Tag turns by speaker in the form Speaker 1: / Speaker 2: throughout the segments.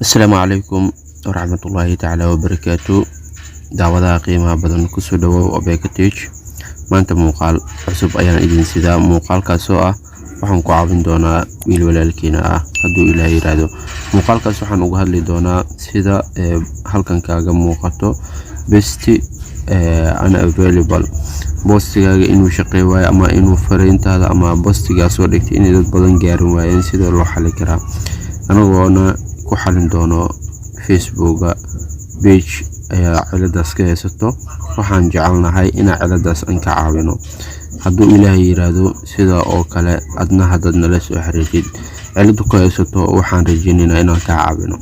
Speaker 1: Asalaamu calaykum waraxmatullaahi tacaala wabarakaatu. Daawadaha qiimaha badan, kusoo dhawow Abeka Tech. Maanta muuqaal cusub ayaan idin sidaa. Muuqaalkaas oo ah waxaan ku caawin doonaa wiil walaalkiina ah, hadduu Ilaah yiraahdo. Muuqaalkaas waxaan uga hadli doonaa sida halkan kaaga muuqato post unavailable, postigaaga inuu shaqey waayo ama inuu fariintaada ama postigaa soo dhigtay inay dad badan gaarin waayeen, sida loo xali karaa, anagoona ku xalin doono Facebooka. Page ayaa ciladaas ka haysato. Waxaan jecelnahay inaan ciladaas aan ka caawino, hadduu Ilaahay yiraahdo. Sida oo kale adna haddaad nala soo xiriirtid ciladu ku haysato, waxaan rajeynaynaa inaan kaa caawino.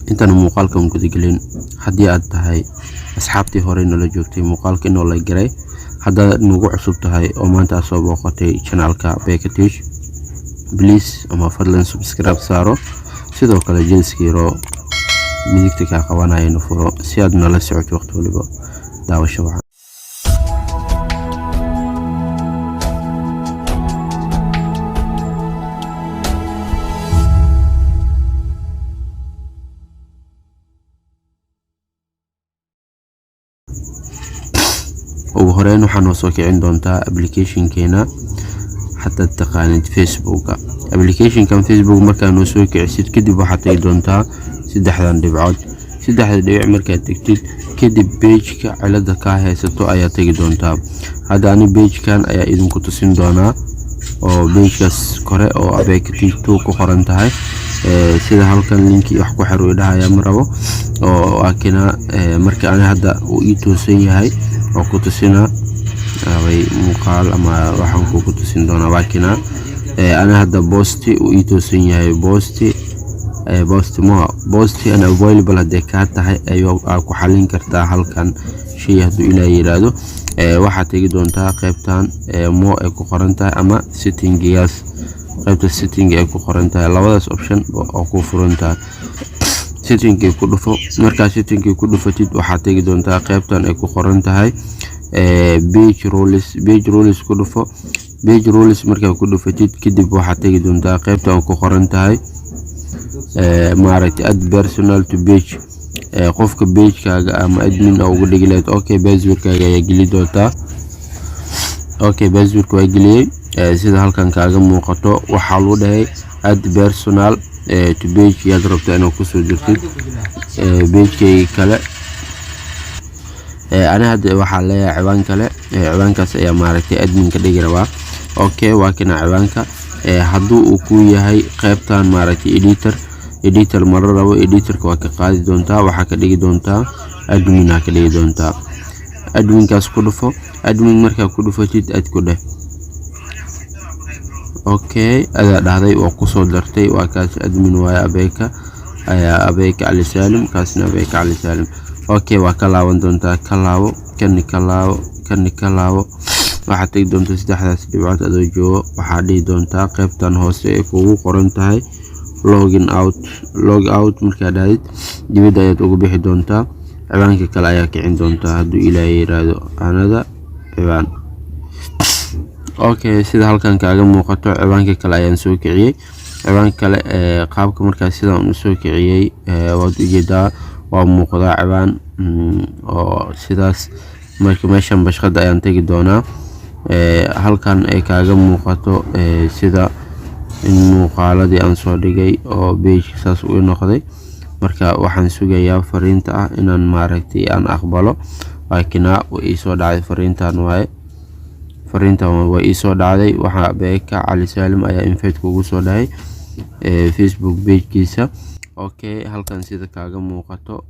Speaker 1: Intaan muuqaalkan gudagelin, haddii aad tahay asxaabtii horey nala joogtay, muuqaalka inoo la garay. Haddaad nagu cusub tahay oo maanta aad soo booqatay channelka Beka Tech, please ama fadlan subscribe saaro. Sidoo kale jeliska yaroo midigta kaa qabanayana furo si aad nala socoto waqti waliba. Daawasho wacan. Ugu horeyn waxaa noo soo kicin doontaa applicationkeena, haddaad taqaanid Facebooka. Applicationkan Facebook markaa noo soo kicisid kadib, waxaad tagi doontaa saddexdan dhibcood. Saddexda dhibic markaad tegtid kadib, pageka cilada kaa haysato ayaa tegi doontaa. Hadda ani pagekan ayaa idinku tusin doonaa, oo pagekaas kore oo Abeka Tech 2 ku qoran tahay. Sida halkan linki wax ku xir dhahaya, ma rabo oo akina. Marka ani hadda uu ii toosan yahay oo ku tusina way muuqaal ama waxaan kugu tusin doonaa. Waakina ani hadda posti uu ii toosan yahay. Posti moha post unavailable haddee kaa tahay ayuu aa ku xalin kartaa halkan shay, hadduu Ilaah yiraahdo. Waxaad tegi doontaa qaybtan more ay ku qoran tahay ama settingigaas, qaybta setting ay ku qoran tahay. Labadaas option oo ku furan tahay, settingkii ku dhufo. Markaa settingkii ku dhufatid, waxaad tegi doontaa qaybtan ay ku qoran tahay page roles. Page roles ku dhufo. Page roles markaa ku dhufatid kadib, waxaad tegi doontaa qaybtan ku qoran tahay, maaragtay, add person to page, qofka pagekaaga ama admin oo uga dhigi lahayd. Okay, passwordkaaga ayaa geli doontaa. Okay, passwordka waa geliyey. Sida halkan kaaga muuqato, waxaa lagu dhahay add person to page. Yaad rabtaa inaad kusoo jirtid pagekayga kale? Ani hadda waxaa leeyahay ciwaan kale. Ciwaankaas ayaa, maaragtay, admin ka dhigi rabaa. Okay, waa kana ciwaanka. Hadduu uu ku yahay qaybtan, maaragtay, editor, editor mara rabo. Editorka waa ka qaadi doontaa, waxaa ka dhigi doontaa admin aa ka dhigi doontaa. Adminkaas ku dhufo. Admin markaa ku dhufatid, add ku dheh. Okay, adaa dhahday, waa kusoo dartay. Waa kaas, admin waaye Abeeka ayaa, Abeeka Cali Saalim. Kaasna Abeeka Cali Saalim. Okay, waa ka laaban doontaa. Ka laabo kani, ka laabo kani, ka laabo. Waxaad tegi doontaa saddexdaas dhibcood adoo joogo. Waxaad dhihi doontaa qaybtan hoose ay kugu qoran tahay login out. Log out markaa dhahdid, dibadda ayaad uga bixi doontaa. Ciwaanka kale ayaa kicin doontaa, hadduu Ilaahay yiraahdo, anada ciwaan. Okay, sida halkan kaaga muuqato, ciwaanka kale ayaan soo kiciyey. Ciwaanka kale qaabka markaas sidaan usoo kiciyey waad ujeedaa, waa muuqdaa ciwaan oo sidaas. Marka meeshan bashqada ayaan tegi doonaa, halkan ay kaaga muuqato sida in muuqaaladii aan soo dhigay oo pageka saas u noqday. Marka waxaan sugayaa fariinta ah inaan, maaragtay, aan aqbalo. Laakiin way iisoo dhacday fariintan waaye. Fariintan waa iisoo dhacday. Waxaa Beeka Cali Saalim ayaa invite kugu soo dhahay Facebook pagekiisa. Okay, halkan sida kaaga muuqato,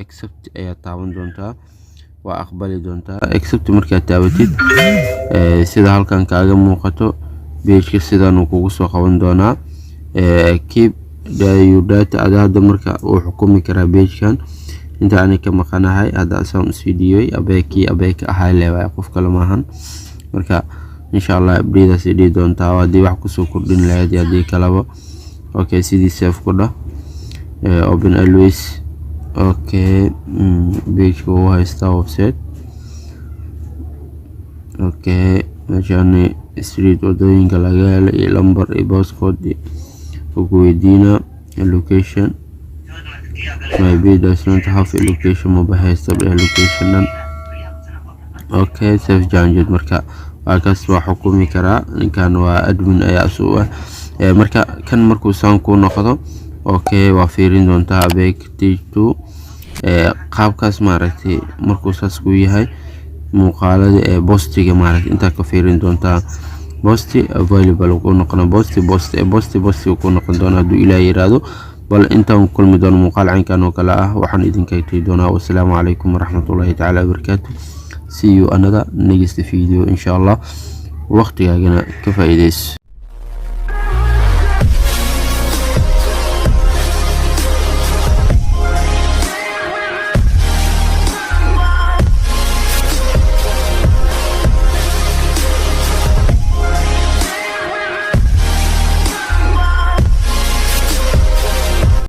Speaker 1: accept ayaa taaban doontaa, waa aqbali doontaa. Accept markaad taabatid, sida halkan kaaga muuqato, pageka sidan uu kugu soo qaban doonaa. Keep your data. Ada hadda marka uu xukumi karaa pagekan inta ani ka maqanahay. Hadda asaan usii dhiibay, Abeekii Abeeka ahaa leewaay, qof kale maahan. Marka insha Allah updatedaas dhihi doontaa haddii wax kusoo kordhin lahayd iyo haddii kaleba. Okay, sidii save ku dhah, open always. Okay, pageka uu haystaa website. Okay, meeshaan street, wadooyinka laga helo iyo lambar iyo postcode uu ku weydiinaa. Location, my page does not have a location. Maba haysta location dhan. Okay, save changes. Marka waa kaas, waa xukumi karaa ninkan, waa admin ayaa isu ah. Marka kan markuu saan ku noqdo, okay, waa fiirin doontaa Abeg T2 qaabkaas maaragtay. Markuu saas ku yahay, muuqaalada ee postiga maaragtay intaa ka fiirin doontaa. Post available ku noqon, post, post, post, post ku noqon doona, hadduu Ilaah yiraahdo. Bal intaan kulmi doono muuqaal caynkan oo kale ah, waxaan idinkaga tegi doonaa wasalaamu calaykum waraxmatullahi tacaala wabarakaatu. See you another next video, insha Allah. Waqtigaagana ka faa'iidayso.